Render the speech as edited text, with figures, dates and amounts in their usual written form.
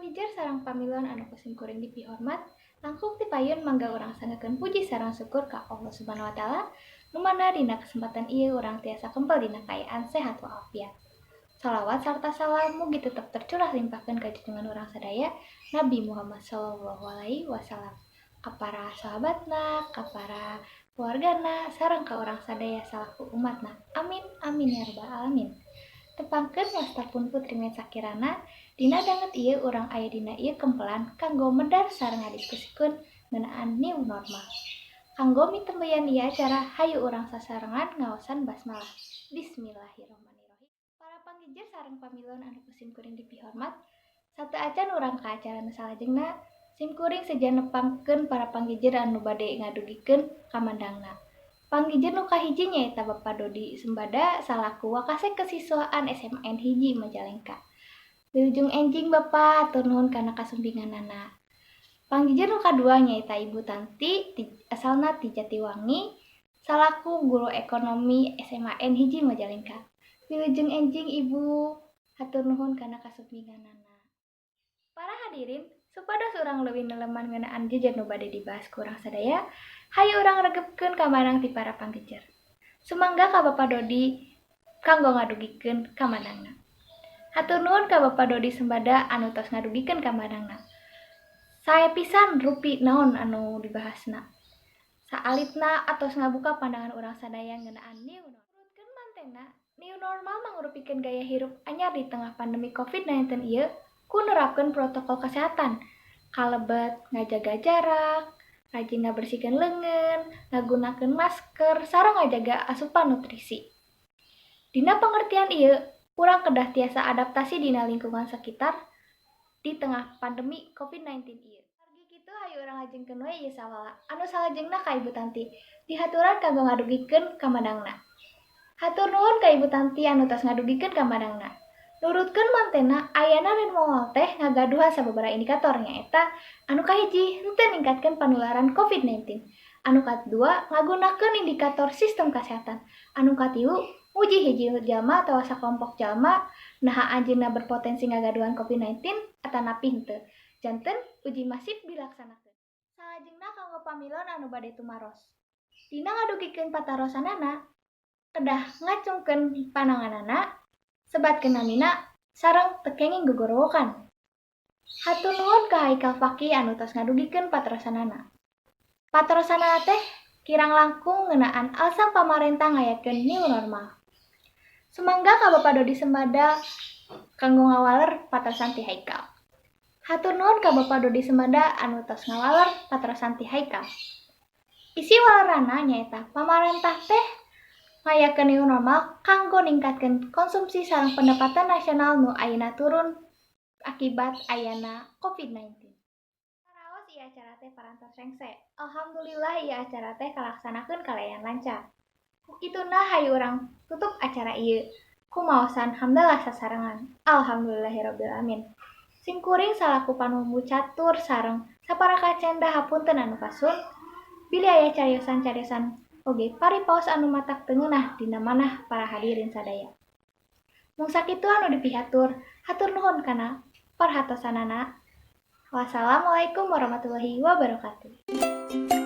Panggijer sareng pamilon anu ku simkuring dipihormat, langkung ti payun mangga urang sanggakeun puji sareng syukur ka Allah Subhanahu wa Taala, nu mana dina kesempatan ieu urang tiasa kempel dina kaayaan sehat walafiat. Salawat sarta salam mugi tetep tercurah limpahkeun ka junjungan urang sadaya, Nabi Muhammad sallallahu alaihi wasallam, ka para sahabatna, ka para keluargana, sareng ka urang sadaya salaku umatna. Amin amin ya rabbal alamin. Tepangkeun, wasta pun Putri Sakirana. Dina danget ieu urang aya dina ieu kempelan kanggo medar sareng ngadiskusikeun ngeunaan new normal. Kanggo mitembeyan ieu acara, hayu urang sasarengan ngaosan basmalah. Bismillahirrahmanirrahim. Para panggijer sareng pamilon anu ku simkuring dipihormat, sateuacan urang ka acara nu salajengna, simkuring seja nepangkeun para panggijer anu bade ngadugikeun kamandangna. Panggijer nu kahiji nyaeta Bapak Dodi Sembada salaku Wakasek Kesiswaan SMAN 1 Majalengka. Wilujeng enjing, Bapak, hatur nuhun kana kasumpinganana. Panggijer nu kadua nyaeta Ibu Tanti asalna ti Jatiwangi salaku guru ekonomi SMAN 1 Majalengka. Wilujeng enjing, Ibu, hatur nuhun kana kasumpinganana. Para hadirin, supados urang leuwih neleman ngeunaan jejer nu bade dibahas ku urang sadaya, hayu urang regepkeun kamandang ti para panggijer. Sumangga ka Bapak Dodi kanggo ngadugikeun kamandangna. Hatur nuhun ka Bapak Dodi Sembada anu tos ngadugikeun kamandangna. Sae pisan rupi naon anu dibahasna. Saalitna atos ngabuka pandangan urang sadaya ngeunaan new normal. Nurutkeun mantena, new normal mangrupikeun gaya hirup anyar di tengah pandemi COVID-19 ieu ku nerapkeun protokol kesehatan kalebet ngajaga jarak, rajin ngabersihkeun leungeun, ngagunakeun masker, sareng ngajaga asupan nutrisi. Dina pengertian ieu, urang kedah tiasa adaptasi dina lingkungan sekitar di tengah pandemi COVID-19 ieu. Margi kitu, hayu urang lajengkeun we ieu sawala. Anu salajengna ka Ibu Tanti, dihaturan kanggo ngadugikeun kamandangna. Hatur nuhun ka Ibu Tanti anu tos ngadugikeun kamandangna. Nurutkeun mantena, ayana new normal teh ngagaduhan sababaraha indikator, nyaeta anu kahiji, henteu ningkatkeun panularan COVID-19, anu kadua, ngagunakeun indikator sistem kesehatan, anu katilu, nguji hiji jalma atawa sakelompok jalma naha anjeunna berpotensi ngagaduhan COVID-19 atanapi henteu. Janten uji masif dilaksanakeun. Salajengna kanggo pamilon anu bade tumaros. Dina ngadugikeun patarosanana, kedah ngacungkeun pananganana, sebatkeun namina, sareng teu kenging gogorowokan. Hatur nuhun ka Haikal Faqih anu tos ngadugikeun patarosanana. Patarosanana teh kirang langkung ngeunaan alasan pamarentah ngayakeun new normal. Sumangga ka Bapak Dodi Sembada kanggo ngawaler patarosan ti Haikal. Hatur nuhun ka Bapak Dodi Sembada anu tos ngawaler patarosan ti Haikal. Isi walerana nyaeta pamarentah teh ngayakeun new normal kanggo ningkatkeun konsumsi sareng pendapatan nasional nu ayeuna turun akibat ayana COVID-19. Saraos ieu acara teh parantos rengse. Alhamdulillah, ieu acara teh kalaksanakeun kalayan lancar. Ku kituna hayu urang tutup acara ieu ku maosan hamdalah sasarengan. Alhamdulillahirabbil alamin. Simkuring salaku panumbu catur sareng saparaka cenda hapunten anu kasun bilih aya cariosan-cariosan oge paripaos anu matak teu ngeunah dina manah para hadirin sadaya. Mung sakitu anu dipihatur, hatur nuhun kana perhatosanana. Wassalamualaikum warahmatullahi wabarakatuh.